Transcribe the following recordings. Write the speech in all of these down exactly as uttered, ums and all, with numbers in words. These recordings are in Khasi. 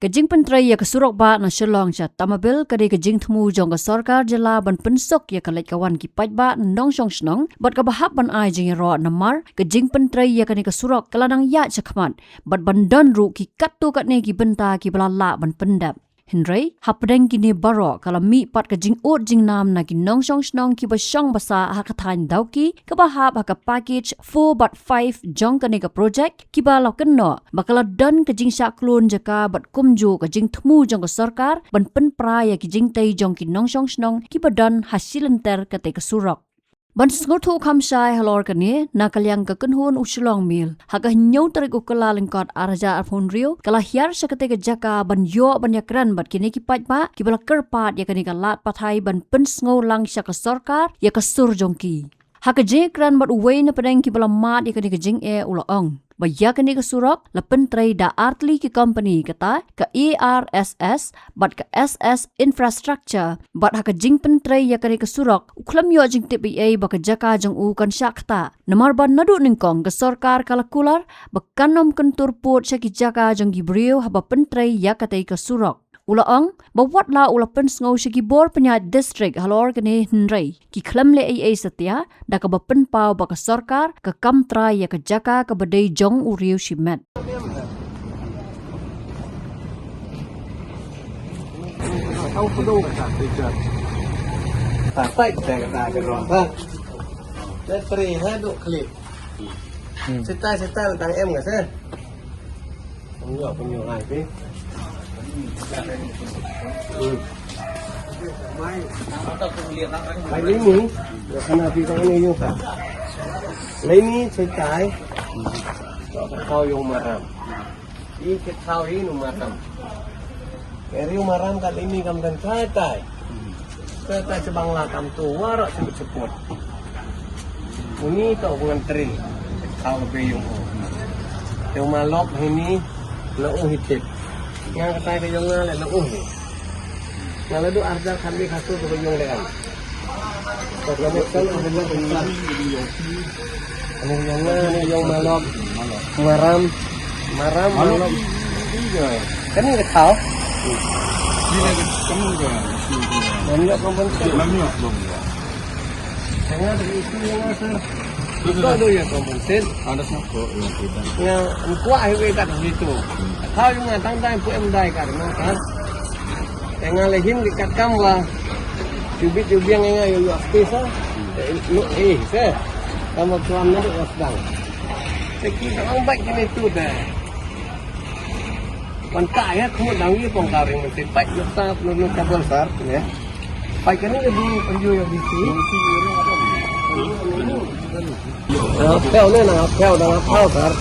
Ka jingpyntrei ïa ka surok bah na Shillong sha Tamabil ka dei ka jingthmu jong ka sorkar jylla ban pynsuk ïa ka leit ka wan ki paidbah nongshong shnong, bad kaba hap ban ai jingïaroh namar ka jingpyntrei ïa kane ka surok ka la nang ïaid shakhmat, bad ban don ruh ki katto katne ki bynta kiba la lah ban pyndep. Hynrei hapdeng kine baroh ka la mih pat ka jingud jingnam na ki nongshong shnong kiba shong basa ha ka thaiñ Dawki, kaba hap ha ka package four bad five jong kane ka projek, kiba la kynnoh ba ka la don ka jingshah klun jaka bad kumjuh ka jingthmu jong ka sorkar ban pynpra ïa ki jingtei jong ki nongshong shnong kiba don ha shilynter kata ka surok. Ban sngewthuh kham shai halor kane, na ka liang ka kynhun u Shillong Mail, ha ka hynñiew tarik u Kyllalyngkot ar hajar arphew hynriew, ka la hiar sha kata ka jaka ban ïoh ban ïakren bad kine ki paidbah kiba la kyrpad ïa kane ka lad pathai ban pynsngew lang sha ka sorkar ïa ka sur jong ki. Ha ka jingïakren bad uwei na pdeng kiba la mad ïa kane ka jingeh, u la ong ba ïa kane ka surok la pyntrei da artylli ki kompani, kata ka A R S S bad ka S S Infrastructure, bad ha ka jingpyntrei ïa kane ka surok u khlem ïoh jingtip ei ei ba ka jaka jong u kan shah ktah, namar ba naduh nyngkong ka sorkar ka la kular ba kan ym kyntur pud sha ki jaka jong ki briew haba pyntrei ïa katei ka surok. U la ong ba wat la u la pynsngew sha ki bor pynïaid distrik halor kane, hynrei ki khlem leh ei ei satia, da kaba pynpaw ba ka sorkar ka kam trai ïa ka jaka kaba dei jong u riew shimet. Hmm. Setai, setai, tang em nggak sih? Punya, punya, hai, pi. Hmm. Hai, ini, ya, sana, pi, tang ini, yuk, Pak. Lai ni, setai. Kau yang marah. Ï, ki thaw hi nu maram. Ïa riew maram ka lini kam don trai tai. Trai tai sha Bangla kam tu waroh sha Bukittinggi. Uni to u ngan tri. Thaw ka bei ïong u. Te u malok hini la u hi tip. Nga ka tai ka ïong nga la la u hi. Nga la du arja khambi khatu ka ïong le am. Ka connection ada ïong besar. Ane ïong nga, ane ïong malok. Maram. Maram, malok. Kane ka thaw. Ïa ka compensate. Nga da issue ïa nga, sir. Ka do ïa compensate. Nga kwah highway kat hitu. Thaw ïa nga tang tang pu em dai kat na ka. Te nga la him ki kat kam wa. Cubit cubiang nga ïa ïa space ah. Te lu eh se. Kam wa tuan na wa sedang. Te ki tang bait kini tu te. Wan ta ïa khmut dang ïa pong ka ring mesti pait nuksa nuksa bol sar ne. Pait kani ïa bul penju ïa bisi. Hap khew ne, nang hap khew, nang hap khew, sir.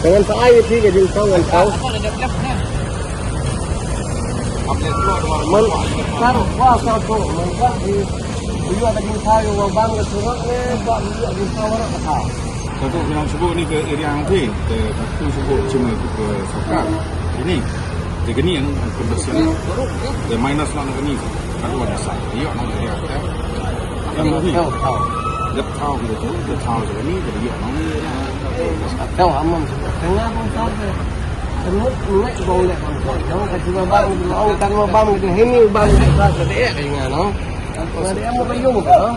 Dengan sa ai ti ka jingtong ngan khew. Man, sir, wa sa to, man sa ti. Uyu ada jingtong ïa wa bang ka surok ne, ba uyu ada jingtong wa ka. Satu bilang sebut ni ke area yang ti, ke satu sebut cuma ke sorkar. Ini, jadi ni yang pembersihan. Dia minus lah nak ni. Kan ada besar. Iya, nak dia. Kan ni. Tahu, tahu. Dia tahu gitu tu, dia tahu juga ni, jadi iya, nak ni. Tahu amam sebab tengah pun sampai. Semut, semut bau lek bang. Jangan kasi babang, bau kan babang gitu. Ini babang gitu. Saya tak ada ya dengan no. Ada yang mau bayung tu. Tang.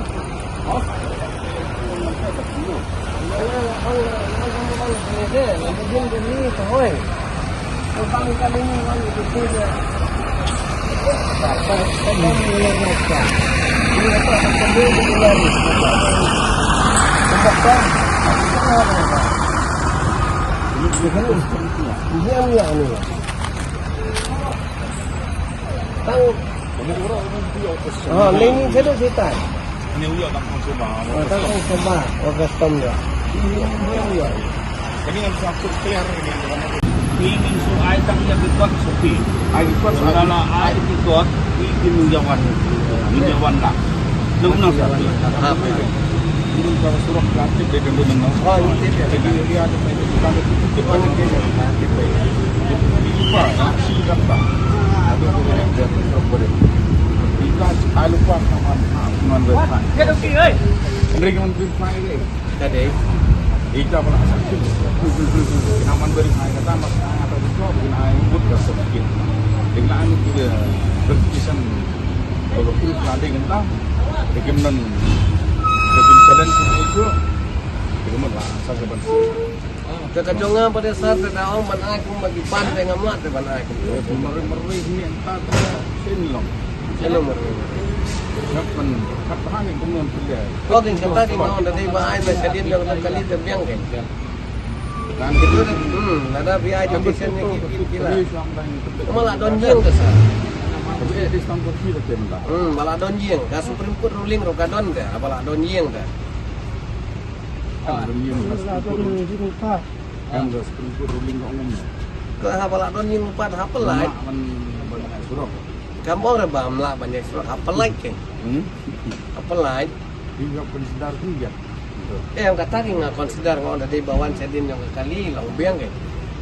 Ha, leni sedo setai. Ni uya tak kong sumba. Ha, tak kong sumba. Oh, custom dia. Ini uya. Kani ngan satu clear ni. Ni min su ai tak ya bikot supi. Ai bikot. Sudahlah ai bikot. Ini uya wan. Ini uya wan lah. Nung nang satu. Ini kalau suruh plastik dia kena menang. Oh, ini dia. Jadi dia ada. Kita pala sakit. Kena man beri saya kata mas kata itu kena ikut ke sedikit. Dengan itu dia berkisan kalau pun ada kentang. Dia kemudian dia challenge itu. Dia kemudian lah saya sebentar. Te ka jong nga pat de sir, te da ong ban ai kum ba ki pan te ngam lah te ban ai kum. Mari mari ni entah tu sini long. Sini long mari. Siap pen kat bahan ni kum non tu dia. Kau tin kata di mau da dei ba ai na shadien jong ka kali te biang ke. Dan kita Hmm, lada bi ai tu sini ki ki ki lah. Cuma lah don ïing te sir. Tapi di stamp kopi lah dia. Hmm, ba lah don ïing. Ka Supreme Court ruling ruh ka don te, ba lah don ïing te. Kan don ïing. Kan da Supreme Court ruling ka ong. Ka ha ba lah don ïing pat ha pynlait. Mak man ban surok. Kam ong re ba ym lah ban ïa surok ha pynlait ke. Hmm? Ha pynlait. Di nga consider ki ïa. Eh, ong kata ki nga consider nga ong da dei ba wan shadien jong ka kali long biang ke.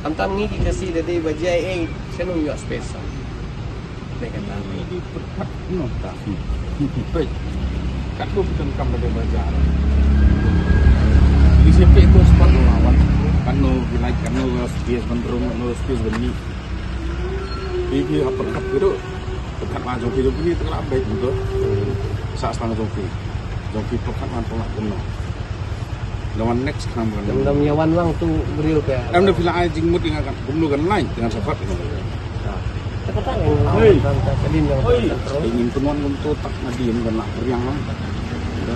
Khamtam ngi ki Khasi da dei ba J I A sha num ïoh space. Dei kata. Ngi di pyrkhat no ta. Peit. Katno phi donkam ba dei bazaar. Ngi shu peit ko spot no lawan. Katno phi like, katno space ban rung, katno space ban mih. Phi phi ap pyrkhat ki ruh. Pyrkhat ma jong phi jong phi ni tang la beit betul. Sa stang jong phi. Jong phi pyrkhat man pyrkhat kumno. Lawan next khnang ban. Dam dam ïa wan lang tu briew te. Em da phi la ai jingmut ïa nga kan kumno kan lai dengan sapat. Te kata ïa nga Hei. Kan ka kadin ïa Hei. Kan terus. Ïa ngin pynwan kumto tak nadien kan nak beriang lang. Ïa. Ïa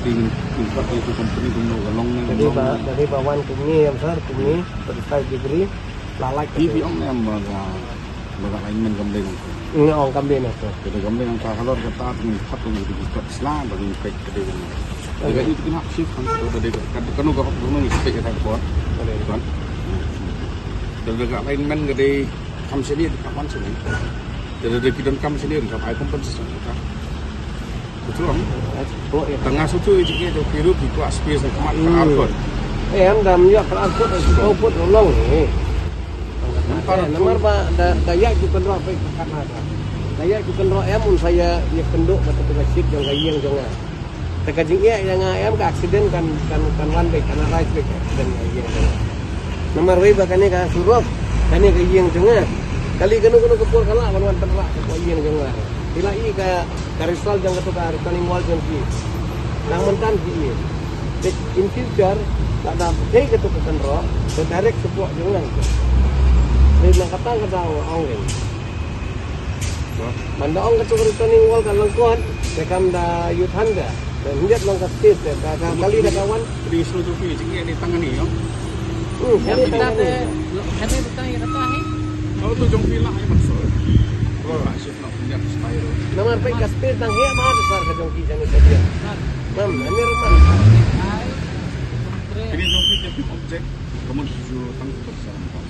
ngin ngin pat ïa tu company kumno kan long ne. Jadi ba jadi ba wan kumni em sir kumni. Pynshai degree, la lait. Ki bi ong ne em ba ka, ba ka lineman kam dei nangta. Nga ong kam dei nangta. Ka dei kam dei nangta, halor kata, ngin pat ngin dei pat sla, ba ngin peit ka dei nangta. Dei ka itu kena shift kan, ka dei ka, ka, kano ka hok, kano ngi peit ka por. Ka dei. Kan? Dei ka lineman ka dei kam shane, ka wan shane. Dei, dei, ki donkam shane, ka bai compensation ka. Betul. Tanga sutu iji ke tu kiru ki kuat space na kuat ka arkot. Eh, em dam ïa ka arkot, eh, kau put long ni. Namar ba da, da ïa ki kynroh peit ka kat na ka. Da ïa ki kynroh em un sa ïa, ïa kynduh ba tu ka shit jong ka ïing jong nga. Te ka jingïa ïa nga em ka accident kan, kan, kan wan beit, kan arise beit ka accident ka ïing jong nga. Namar wei ba kane ka surok, kane ka ïing jong nga. Kali kano kano ka por ka lah ban wan tynrah ka ïing jong nga. Phi la i ka, ka result jong kato ka returning wall jong ki. Nang mynta phi i. Te in future, lada dei kato ka kynroh, ka direct support jong nga. Te nang kata ka daw ong. Ban da ong kato ka returning wall ka lyngkot, te kam da ïoh than da. Te hynrei long ka space te, ka, ka kali da ka wan. Di shu tu pi, jingeh ni tang ni, yo. Hmm, kali tang ni. Kali tang ni kata ni. Kalau tu jong pi lah, ya, maksud. Kalau lah, shift nak pindah style. Namar peit ka space dang heh ma ka sar ka jong ki jani ka dia. Mam, ani rumah. Ini jong pi jadi objek, kamu susu tang.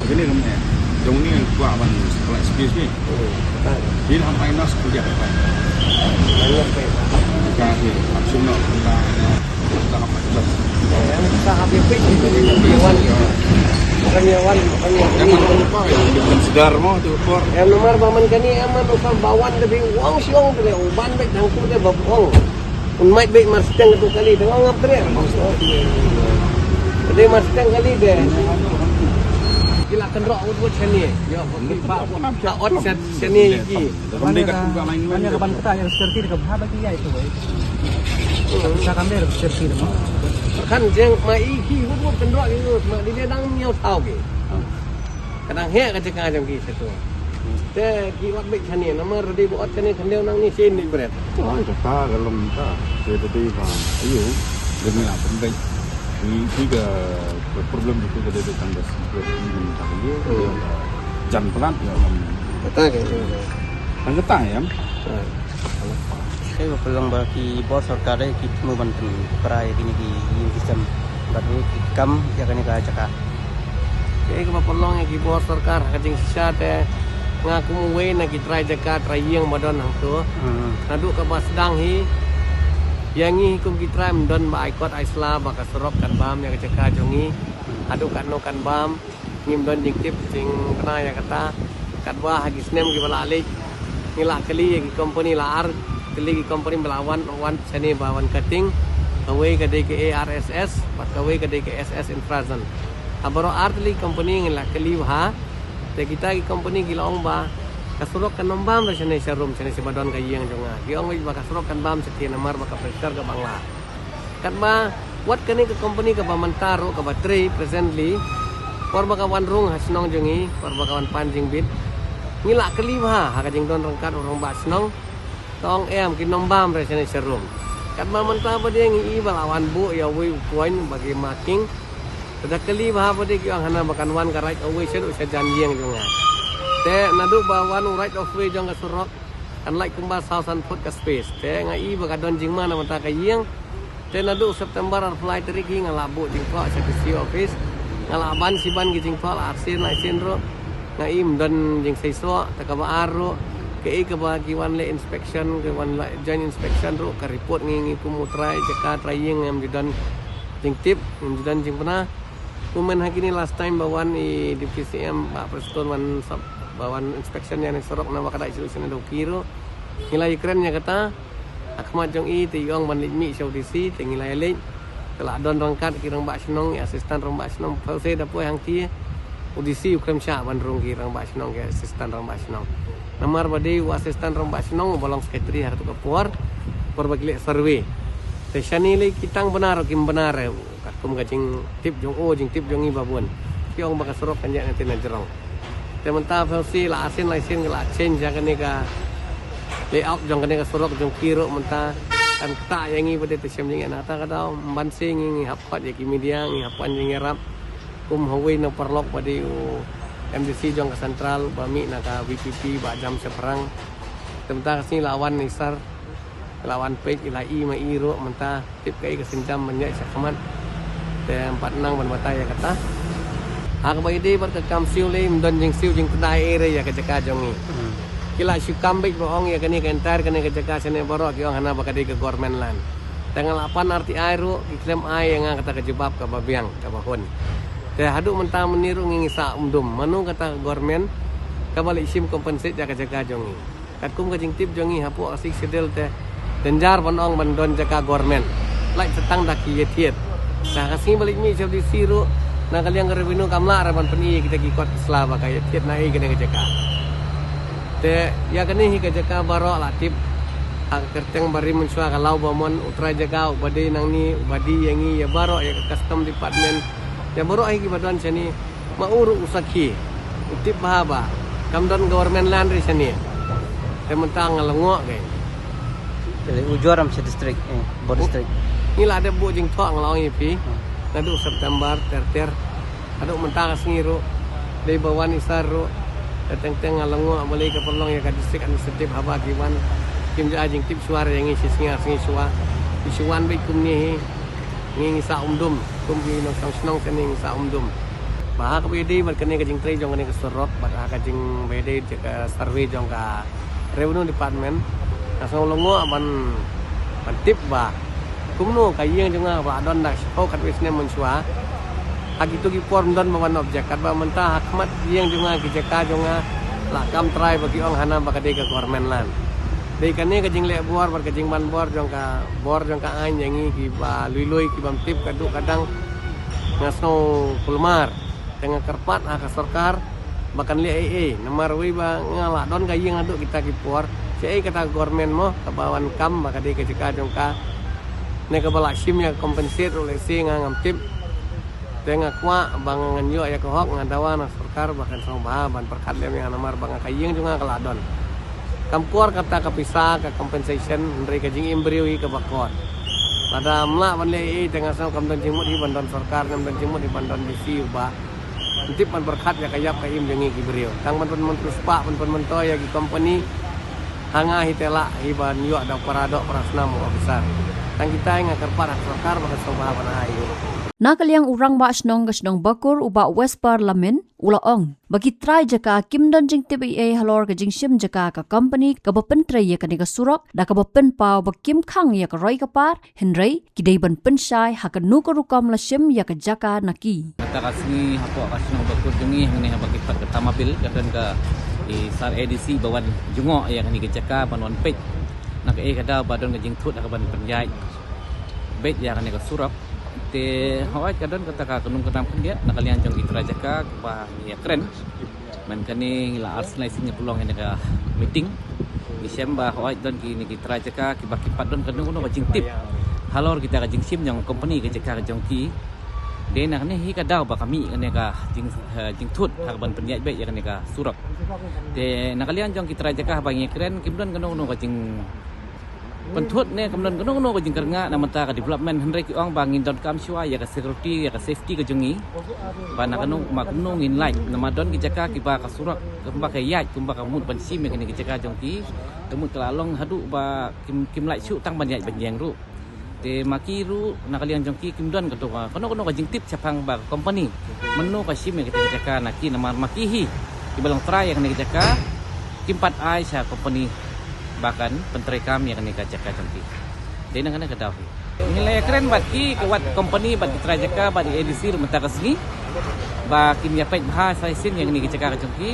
Kane kam eh, jong ni kwah ban supply space ni. Din ham ai nas kuliah. Ka ke, hap sum no, ka, ka hap nas. Ka hap yang pik, yang wan, yang wan, yang wan. Yang mana lupa ya, dia consider mo tu por. Yang nomor paman kani, yang mana usah bawan lebih uang siong tu dia, uban baik dangku dia babuang. Un mait beit mar siteng tu kali tengok ngap teriak. Dei mar siteng kali dei. Ki la kynroh wut wut shane. Yo, ki ba ot shane ki. Kam dei kat ka lain. Hanya ka ban kata yang security ka bha bagi ya itu wei. Sa kam dei security mo. Kan jeng ma i ki wut wut kynroh ki wut ma di dang ngiaw thaw ki. Ka dang heh ka jaka jong ki sha tu. Te ki ot beit shane namar dei ba ot shane khyndew nang ni shen ni bret. Oi kata ka long ta. Te dei ba ayo dei la pynbeit. Ni ki ka problem itu ka dei tang da secret ni ni ta ka ye. Jan pynlait ya. Kata ka. Tang kata ya. Te ba pynlong ba ki bor sorkar de ki thmu ban pynpra ïa kine ki ïing ki sem bad ruh ki kam ïa kane ka jaka. Te kaba pynlong ïa ki bor sorkar ha ka jingshisha te nga kum uwei na ki trai jaka trai ïing ba don hangto. Hmm. Naduh kaba sdang hi ïa ngi kum ki trai ym don ba ai kot ai sla ba ka surok kan bam ïa ka jaka jong ngi. Haduh katno kan bam. Ngim don jingtip jingkena ïa kata. Katba ha ki snem kiba la leit ngi la kylli ïa ki company la ar, kylli ki company ba la wan, wan shane ba wan cutting. Kawei ka dei ka A R S S, bad kawei ka dei ka S S Infrazen. Ha baroh artylli ki company ngi la kylli bha. Te kita ki company ki la ong ba ka surok kan ym bam re shane sharum, shane shaba don ka ïing jong nga. Ki ong ba ka surok kan bam shathie namar ba ka pressure ka Bangla. Katba wat kane ka company kaba mynta ruh kaba trei presently, por ba ka wan rung ha shnong jong ngi, por ba ka wan pan jingbit, ngi la kylli bha ha ka jingdon ryngkat u rangbah shnong. Ka ong em, kin ym bam re shane sharum. Katba mynta ba dei ngi i ba la wan buh ïa uwei u point ba ki marking. Te da kylli bha ba dei ki ong hana ba kan wan ka right of way shaduh shajan ïing jong nga. Te naduh ba wan u right of way jong ka surok, kan lait kumba saw san foot ka space. Te nga i ba ka don jingma na bynta ka ïing. Te naduh September arphew lai tarik hi nga la buh jingthoh sha D C office. Nga la ban shi ban ki jingthoh la arsien laisien ruh. Nga i ym don jingseisoh, te kaba ar ruh, kaei kaba ki wan leh inspection, ki wan leh joint inspection ruh, ka report ngi, ngi kum u trai jaka trai ïing ngam ju don jingtip, ngam ju don jingpynbna. Kum mynta ha kine last time ba wan i Deputy C M Bah Prestone wan sap, ba wan inspection ïa kane ka surok na ba ka dei shuh shuh na Dawki ruh. Ngi la ïakren ïa kata ha khmat jong i, te i ong ban leit mih sha u D C, te ngi la ïaleit. Te la don ryngkat ki rangbah shnong, i assistant rangbah shnong, pynshai da poi hangtei u D C u khlem shah ban rung ki rangbah shnong, ki assistant rangbah shnong. Namar ba dei u assistant rangbah shnong uba long secretary ha kato ka por, por ba ki leh survey. Te shane lei ki tang bna ruh kim bna re. Katkum ka jingtip jong u, jingtip jong ngi ba bun. Ki ong ba ka surok kan ïaid na tei na jrong. Te mynta pynshai la arsien laisien ki la change ïa kane ka layout jong kane ka surok jong ki ruh mynta kan ktah ïa ngi ba dei te shem jingïaid na kata ka daw. Mynta ngi, ngi hap khot ïa ki media, ngi hap pan jingïarap. Kum hawei na paralok ba dei u M D C jong ka central ba mih na ka V P P Bah Jam Shaphrang. Te mynta ka sngi la wan i sar, la wan peit, i la i ma i ruh mynta. Tip kaei ka sienjam ban ïaid shakhmat. Te ym pat nang ban batai ïa kata. Ha kaba ïadei bad ka kam siew lei, ym don jingsiew jingtdai ei re ïa ka jaka jong ngi. Hmm. Ki la shu kam beit ba ong ïa kane ka entire kane ka jaka shane baroh ki ong hana ba ka dei ka government land. Te nga la pan R T I ruh ki khlem ai ïa nga kata ka jubab kaba biang kaba hun. Te haduh mynta mynne ruh ngi ngi sah umdum. Mano kata ka government kaba leit shim compensate ïa ka jaka jong ngi. Katkum ka jingtip jong ngi hapoh ka Sixth Schedule te, danger ban ong ban don jaka government. Lait sa tang da ki ïathied. Te ha ka sngi ba leit mih sha u D C ruh, na ka liang ka revenue kam lah re ban pyni ïa kita ki kot ki sla ba ka ïathied na ei kane ka jaka. Te ïa kane hi ka jaka baroh la tip. Ha ka kyrteng ba rim mynshuwa ka Law Bamon, u trai jaka uba dei nangne, uba die ïa ngi, ïa baroh, ïa ka custom department, ïa baroh hi kiba don shane. Ma u ruh u sakhi, u tip bha ba kam don government land re shane. Te mynta nga la ngoh kei. Te u jor am sha district, eh, Bor district. Ngi la dep buh jingthoh nga la ong ïa phi. Hmm. Naduh September ter ter. Haduh mynta ka sngi ruh, dei ba wan i sar ruh. Te teng teng nga la ngoh balei ka pynlong ïa ka district administrative haba ki wan kim ju ai jingtip shuwa re ïa ngi shi sngi ar sngi shuwa. Ki shu wan beit kumne hi. Ngi ngi sah umdum, kum ki nongshong shnong kane ngi sah umdum. Ba ha kaba ïadei bad kane ka jingtrei jong kane ka surok, bad ha ka jing ba ïadei ka survey jong ka Revenue Department, nga sngew lyngngoh ban, ban tip ba kumno ka ïing jong nga ba don da shiphew khatwei snem mynshuwa. Ha kito ki por ym don ba wan object, katba mynta ha khmat ïing jong nga, ki jaka jong nga la kam trai ba ki ong hana ba ka dei ka government land. Dei kane ka jingleh bor bad ka jingban bor jong ka bor jong ka aiñ ïa ngi kiba lui lui, ki bym tip ka duh ka dang. Nga sngew kulmar. Te nga kyrpad ha ka sorkar ba kan leh ei ei, namar wei ba nga la don ka ïing haduh kita ki por. Shaei kata ka government mo kaba wan kam ba ka dei ka jaka jong ka, ne kaba la shim ïa ka compensate ruh lehse nga ngam tip. Te nga kwah ba nga ngan ïoh ïa ka hok, nga dawa na sorkar ba kan sngewbha ban pyrkhat lem ïa nga namar ba nga ka ïing jong nga ka la don. Kam kor kata ka pisa ka compensation, hynrei ka jingim briew hi kaba kor. Lada ym lah ban leh ei ei te nga sngew kam don jingmut hi ban don sorkar, kam don jingmut hi ban don D C uba tip ban pyrkhat ïa ka ïap ka im jong ngi ki briew. Tang ban pynmyntoi spah, ban pynmyntoi ïa ki company. Ha nga hi te lah hi ban ïoh da para doh para snam u officer. Tang kita hi nga kyrpad ha ka sorkar ba kan sngewbha ban ai. Na ka liang u rangbah shnong ka shnong Bakur u Bah Wesper Lamin u la ong ba ki trai jaka kim don jingtip ei ei halor ka jingshim jaka ka company kaba pyntrei ïa kane ka surok, da kaba pynpaw ba kim khang ïa ka roi ka par, hynrei ki dei ban pynshai ha kano ka rukom la shim ïa ka jaka na ki. Kata ka sngi hapoh ka shnong Bakur jong ngi hangne haba ki pat ka tamabil ka don ka i sar A D C ba wan jngoh ïa kane ka jaka ban wan peit. Na kaei ka daw ba don ka jingthut ha ka ban pynïaid. Peit ïa kane ka surok. Te hooid ka don kata ka kynduh kyntam khyndiat na ka liang jong ki trai jaka ba ngi ïa kren. Man kane ngi la ar sngi lai sngi pynlong ïa kane ka meeting. Ngi shem ba hooid don kine ki trai jaka kiba ki pat don kano kano ka jingtip halor kita ka jingshim jong ka company ka jaka ka jong ki. Te na kane hi ka daw ba ka mih kane ka jing, eh, jingthut ha kaban pynïaid beit ïa kane ka surok. Te na ka liang jong ki trai jaka ba ngi ïa kren kim don kano kano ka jing pynthut ne kam don kano kano ka jingkyrngah na bynta ka development, hynrei ki ong ba ngin donkam shuwa ïa ka security, ïa ka safety ka jong ngi. Ba na kano ma kumno ngin lait, namar don ki jaka kiba ka surok kumba ka ïaid, kumba ka mut ban shim ïa kine ki jaka jong ki. Ka mut ka la long haduh ba kim, kim lait shuh tang ban ïaid ban ïeng ruh. Te ma ki ruh na ka liang jong ki kim don kato ka kano kano ka jingtip shaphang ba ka company mynno ka shim ïa kata ka jaka na ki, namar ma ki hi kiba long trai ïa kane ka jaka, kim pat ai sha company ba kan pyntreikam ïa kane ka jaka jong ki. Dei na kane ka daw hi ngi la ïa kren bad ki, ka wat company bad ki trai jaka bad ki A D C ruh mynta ka sngi ba kin ïa peit bha sa shisien ïa kane ka jaka ka jong ki.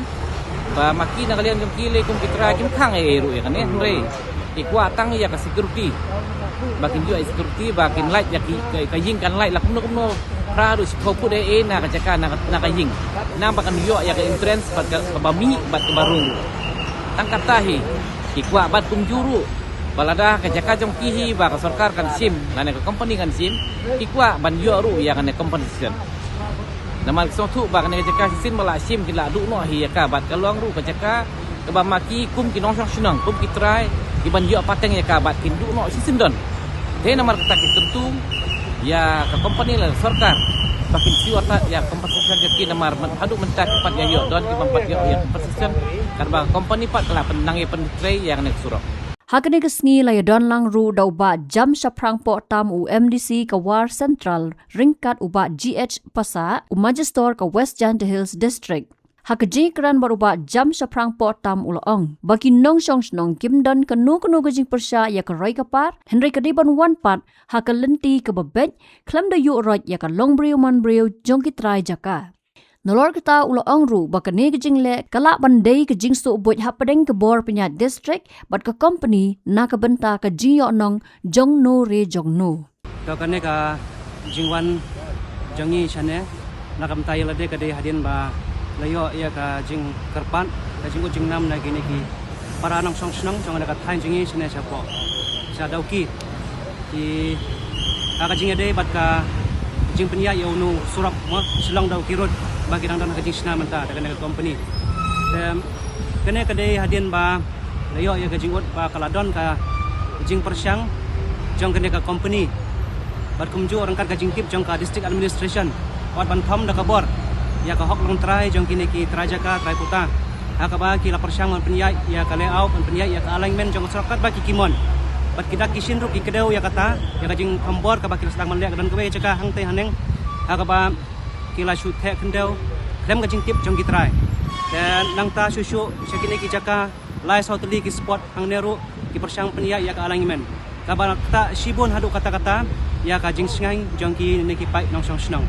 Ba ma ki na ka liang jong ki lei kum ki trai kim khang ei ei ruh ïa kane, hynrei ki kwah tang ïa ka security. Ba kin ïoh ïa security, ba kin lait ïa ki, ka, ka ïing kan lait la kumno kumno phra ruh shiphew phut ei ei na ka jaka, na ka, na ka ïing. Nang ba kan ïoh ïa ka entrance bad ka, kaba mih bad kaba rung. Tang kata hi ki kwah bad kumjuh ruh ba lada ka jaka jong ki hi ba ka sorkar kan shim lane ka company kan shim, ki kwah ban ïoh ruh ïa kane compensation. Namar ki sngewthuh ba kane ka jaka shisien ba la shim ki la duh noh hi ïa ka, bad ka long ruh ka jaka kaba ma ki kum ki nongshong shnong, kum ki trai, ki ban ïoh pateng ïa ka bad kin duh noh shisien don. Te namar kata ki kyntu ïa ka company lane sorkar ba kin siew artat ïa compensation jong ki, namar haduh mynta ki pat ïa ïoh don, ki bym pat ïoh ïa compensation katba ka company pat ka la pynnang ïa pyntrei ïa kane ka surok. Ha kane ka sngi la ïa don lang ruh da u Bah Jamshaphrang Pohtam, u M D C ka War Central, ryngkat u Bah G H Passah, u Magistrate ka West Jaintia Hills District. Ha ka jingkren bad u Bah Jamshaphrang Pohtam u la ong ba ki nongshong shnong kim don kano kano ka jingpyrshah ïa ka roi ka par, hynrei ka dei ban wan pat ha ka lynti kaba beit, khlem da ïuh roit ïa ka longbriew manbriew jong ki trai jaka. Nalor kata u la ong ruh ba kane ka jingleh ka lah ban dei ka jingsngewbuit hapdeng ka bor pynïaid district bad ka company na ka bynta ka jingïohnong jong no re jong no. To kane ka jingwan jong ngi shane na ka bynta ïa lade ka dei hadien ba la ïoh ïa ka jingkyrpad, ka jingud jingnam na kine ki para nongshong shnong jong kane ka thaiñ jong ngi shane shapoh sha Dawki. Ki, ha ka jingïadei bad ka jingpynïaid ïa uno u surok mo Shillong Dawki Road ba ki dang don ha ka jingshna mynta da kane ka company. Te kane ka dei hadien ba la ïoh ïa ka jingud ba ka la don ka jingpyrshang jong kane ka company. Bad kumjuh ryngkat ka jingtip jong ka district administration, wat ban thom da ka bor ïa ka hok longtrai jong kine ki trai jaka trai puta. Ha kaba ki la pyrshang ban pynïaid ïa ka layout, ban pynïaid ïa ka alignment jong ka surok katba ki, ki mon. Bad ki dak ki shin ruh ki kdew ïa kata, ïa ka jingthombor kaba ki la sdang ban leh, ka don kawei ka jaka hangtei haneng ha kaba ki la shu theh khyndew khlem ka jingtip jong ki trai. Te nangta shuh shuh sha kine ki jaka lai saw tylli ki spot hangne ruh ki pyrshang pynïaid ïa ka alignment kaba ktah shibun haduh katta katta ïa ka jingshngaiñ jong kine ki paid nongshong shnong.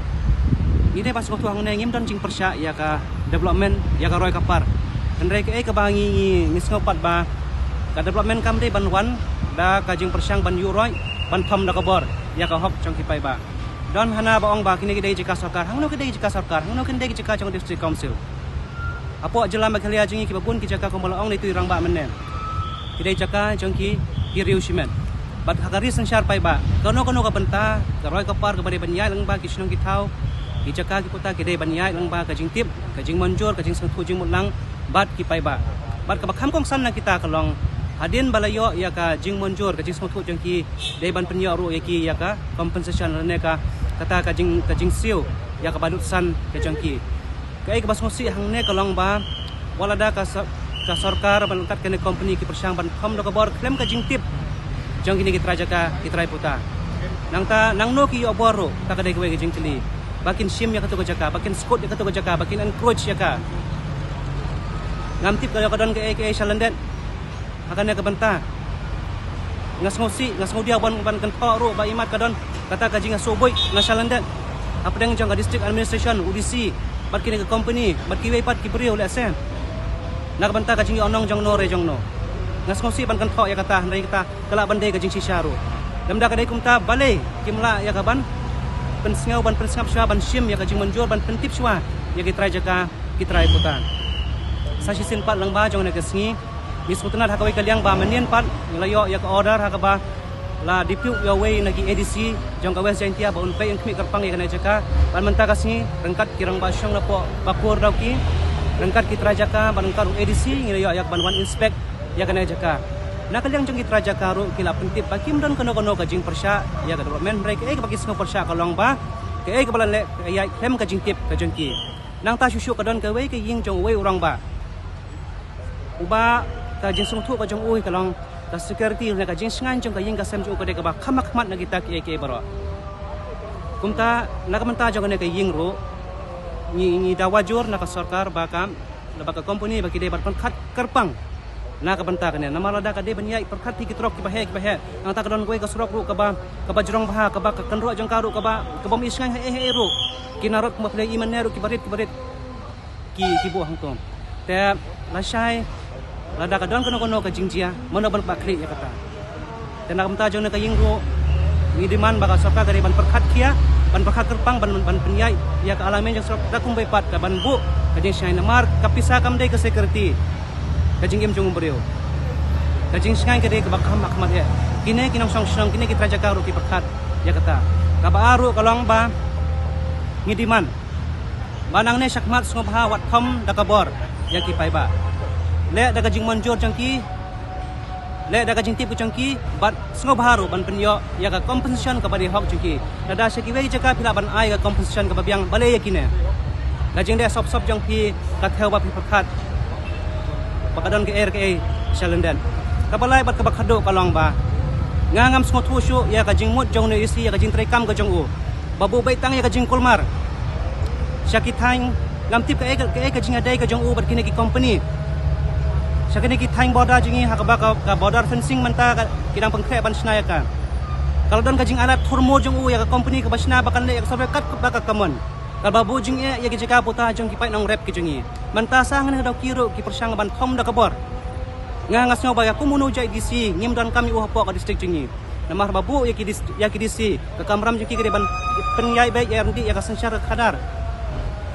Ngi dei ban sngewthuh hangne ngim don jingpyrshah ïa ka development ïa ka roi ka par. Hynrei kaei kaba ngi, ngi, ngi sngew pat ba ka development kam dei ban wan da ka jingpyrshang ban ïuh roit, ban thom da ka bor ïa ka hok jong ki paidbah. Don hana ba ong ba kine ki dei jaka sorkar, hangno ki dei jaka sorkar, hangno ki dei ki jaka jong district council. Hapoh jylla Meghalaya jong ngi kiba bun ki jaka kumba la ong na itu i rangbah mynne ki dei jaka jong ki, ki riew shimet. Bad ha ka ri synshar paidbah, kano kano ka bynta, ka roi ka par kaba dei ban ïaid lyngba ki shnong ki thaw, ki jaka ki puta ki dei ban ïaid lyngba ka jingtip, ka jingmynjur, ka jingsngewthuh jingmut lang bad ki paidbah. Bad kaba kham kongsan na kita ka long hadien ba la ïoh ïa ka jingmynjur, ka jingsngewthuh jong ki, dei ban pynïoh ruh ïa ki ïa ka compensation lane ka, kata ka jing, ka jingsiew ïa kaba lut san ka jong ki. Kaei kaba sngewsih hangne ka long ba wat lada ka sor-, ka sorkar bad ryngkat kane company ki pyrshang ban thom da ka bor khlem ka jingtip jong kine ki trai jaka, ki trai puta. Nangta nangno ki ïoh bor ruh, kata ka dei kawei ka jingkylli. Ba kin shim ïa kato ka jaka, ba kin skud ïa kato ka jaka, ba kin encroach ïa ka. Ngam tip ka ïoh ka don kaei kaei sha lyndet ha kane ka bynta. Nga sngewsih, nga sngewdiaw ban, ban kynthoh ruh ba imat ka don kata ka jingïasuk buit na sha lyndet hapdeng jong ka district administration, u D C bad kine ki company bad kiwei pat ki briew lehse na ka bynta ka jingïohnong jong no re jong no. Nga sngewsih ban kynthoh ïa kata, hynrei kata ka lah ban dei ka jingshisha ruh. Lymda ka dei kumta balei kim lah ïa ka ban pynsngew, ban pynsngap shuwa, ban shim ïa ka jingmynjur, ban pyntip shuwa ïa ki trai jaka, ki trai puta. Sa shisien pat lyngba jong kane ka sngi, ngi sngewtynnad ha kawei ka liang ba mynnin pat ngi la ïoh ïa ka order ha kaba la deploy ïa uwei na ki A D C jong ka West Jaintia ba un peit un khmih kyrpang ïa kane ka jaka. Bad mynta ka sngi ryngkat ki rangbah shnong napoh Pakur Dawki, ryngkat ki trai jaka bad ryngkat u A D C ngi la ïoh ïa ka ban wan inspect ïa kane ka jaka. Na ka liang jong ki trai jaka ruh ki la pyntip ba kim don kano kano ka jingpyrshah ïa ka development, hynrei kaei kaba ki sngew pyrshah ka long ba kaei kaba la leh ka ïaid khlem ka jingtip ka jong ki. Nangta shuh shuh ka don kawei ka ïing jong uwei u rangbah uba ka jingsngewthuh ka jong u ka long ka security, ne ka jingshngaiñ jong ka ïing ka sem jong u ka dei kaba kham ha khmat na kita kiei kiei baroh. Kumta na ka bynta jong kane ka ïing ruh ngi, ngi dawa jur na ka sorkar ba ka, na ba ka company ba ki dei ban pyrkhat kyrpang na ka bynta kane. Namar lada ka dei ban ïaid pyrkhat ki trok kiba heh kiba heh, nangta ka don kawei ka surok ruh kaba, kaba jrong bha, kaba ka kynroh jong ka ruh kaba, kaba ym i shngaiñ haei haei ruh. Ki narok kumba phi la ïohi mynne ruh kiba rit kiba rit ki, ki buh hangto. Te lashai lada ka don kano kano ka jingjia, mano ban kba khlieh ïa kata. Te na ka bynta jong kane ka ïing ruh ngi demand ba ka sorkar ka dei ban pyrkhat khia, ban pyrkhat kyrpang, ban, ban pynïaid ïa ka alamein jong sorkar da kumba pat ka ban buh ka jingshngaiñ, namar ka pisa kam dei ka security ka jingim jong u briew. Ka jingshngaiñ ka dei kaba kham ha khmat eh. Kine ki nongshong shnong, kine ki trai jaka ruh ki pyrkhat ïa kata. Kaba ar ruh ka long ba ngi demand ba nangne shakhmat sngewbha wat kham da ka bor ïa ki paidbah. Leh da ka jingmynjur jong ki, leh da ka jingtip ka jong ki, bad sngewbha ruh ban pynïoh ïa ka compensation kaba dei hok jong ki. Lada sha kiwei jaka phi lah ban ai ka compensation kaba biang, balei ïa kine? Ka jingdeh sop sop jong phi ka thew ba phi pyrkhat ba ka don kaei kaei sha lyndet. Kaba lai bad kaba khatduh ka long ba nga ngam sngewthuh shuh ïa ka jingmut jong u A D C, ïa ka jingtrei kam ka jong u ba buh beit tang ïa ka jingkulmar sha ki thaiñ, ngam tip kaei kaei ka jingïadei ka jong u bad kine ki company. Sha kine ki thaiñ border jong ngi ha kaba ka, ka border fencing mynta ka, ki dang pynkhreh ban shna ïa ka. Ka la don ka jingailad thurmur jong u ïa ka company kaba shna ba kan leh ïa ka survey kat ba ka common. Kaba buh jingeh ïa ki jaka puta jong ki paid nongrep ki jong ngi. Mynta sa hangne ha Dawki ruh ki pyrshang ban thom da ka bor. Nga nga sngew ba ïa kum uno u jait D C ngim donkam ïa u hapoh ka district jong ngi. Namar ba buh ïa ki dis-, ïa ki D C ka kamram jong ki ka dei ban pynïaid beit ïa ryndih ïa ka synshar ka khadar,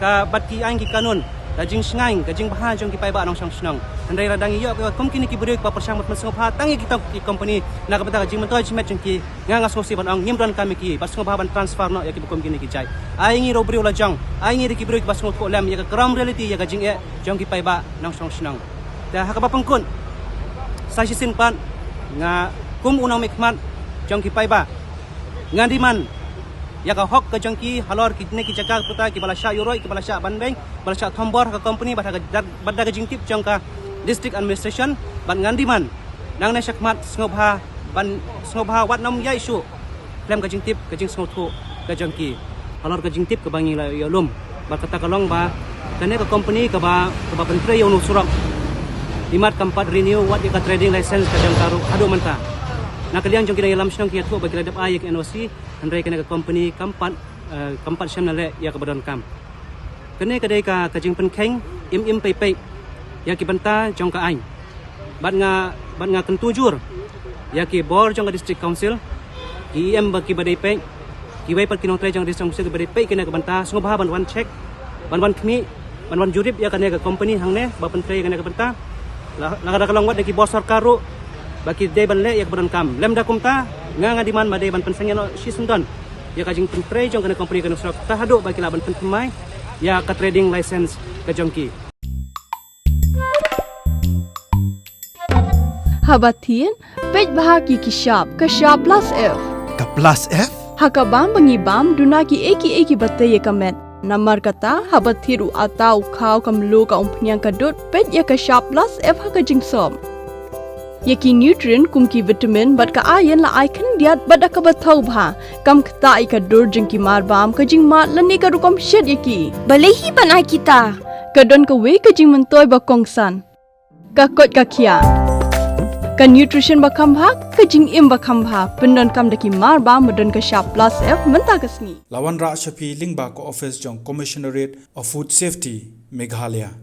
ka bad ki aiñ ki kanun, ka jingshngaiñ ka jingbha jong ki paidbah nongshong shnong. Hynrei lada ngi ïoh kum kine ki briew kiba pyrshang ban pynsngewbha tang ïa kita ki company na ka bynta ka jingmyntoi jingmyntoi jong ki, nga nga sngewsih ban ong ngim donkam ïa ki, bad sngewbha ban transfer noh ïa ki ba kum kine ki jait. Ai ngi ruh briew la jong, ai ngi ruh ki briew kiba sngewthuh lem ïa ka ground reality ïa ka jingeh jong ki paidbah nongshong shnong. Te ha kaba pynkut, sa shisien pat nga kum u nongmihkhmat jong ki paidbah, nga demand ïa ka hok ka jong ki halor kine ki jaka puta kiba la shah ïuhroit, kiba la shah banbeiñ, ba la shah thombor ha ka company bad ha ka, bad da ka jingtip jong ka district administration. Bad nga demand nangne shakhmat sngewbha ban, sngewbha wat nym ïaid shuh khlem ka jingtip ka jingsngewthuh ka jong ki halor ka jingtip kaba ngi la ïoh lum. Bad kata ka long ba kane ka company kaba, kaba pyntrei ïa uno u surok, imat kam pat renew wat ïa ka trading license ka jong ka ruh haduh mynta. Na ka liang jong ki nongïalam shnong ki ïathuh ba ki la dep ai ïa ka N O C, hynrei kane ka company kam pat, eh, kam pat shym la leh ïa kaba donkam. Kane ka dei ka, ka jingpynkheiñ im im pei pei ïa ki bynta jong ka aiñ. Bad nga, bad nga kyntu jur ïa ki bor jong ka District Council, ki E M ba kiba dei peit, kiwei pat ki nongtrei jong ka District Council kiba dei peit kane ka bynta, sngewbha ban wan check, ban wan khmih, ban wan jurip ïa kane ka company hangne ba pyntrei ïa kane ka bynta. La, la ka da ka long wat da ki bor sorkar ruh ba ki dei ban leh ïa kaba donkam. Lymda kumta, nga nga demand ba dei ban pynsangeh noh shisyndon ïa ka jingpyntrei jong kane ka company kane ka surok, ta haduh ba ki lah ban pynthymmai ïa ka trading license ka jong ki. Haba thied, peit bha ïa ki shap, ka shap plus F. Ka plus F? Ha ka bam ba ngi bam, duna kiei kiei kiba tei ïa ka met. Namar kata, haba thied u atta, u khaw, ka mluh, ka umphniang, ka dud, peit ïa ka shap plus F ha ka jingsop. Ïa ki nutrient kum ki vitamin bad ka iron la ai khyndiat bad da kaba thaw bha. Kam ktah ïa ka dur jong ki mar bam, ka jingmad lane ka rukom shet ïa ki. Balei hi ban ai kita? Ka don kawei ka jingmyntoi ba kongsan. Ka koit ka khiah. Ka nutrition ba kham bha, ka jingim ba kham bha. Pyndonkam da ki mar bam ba don ka shap plus F mynta ka sngi. La wanrah sha phi lyngba ka office jong Commissionerate of Food Safety, Meghalaya.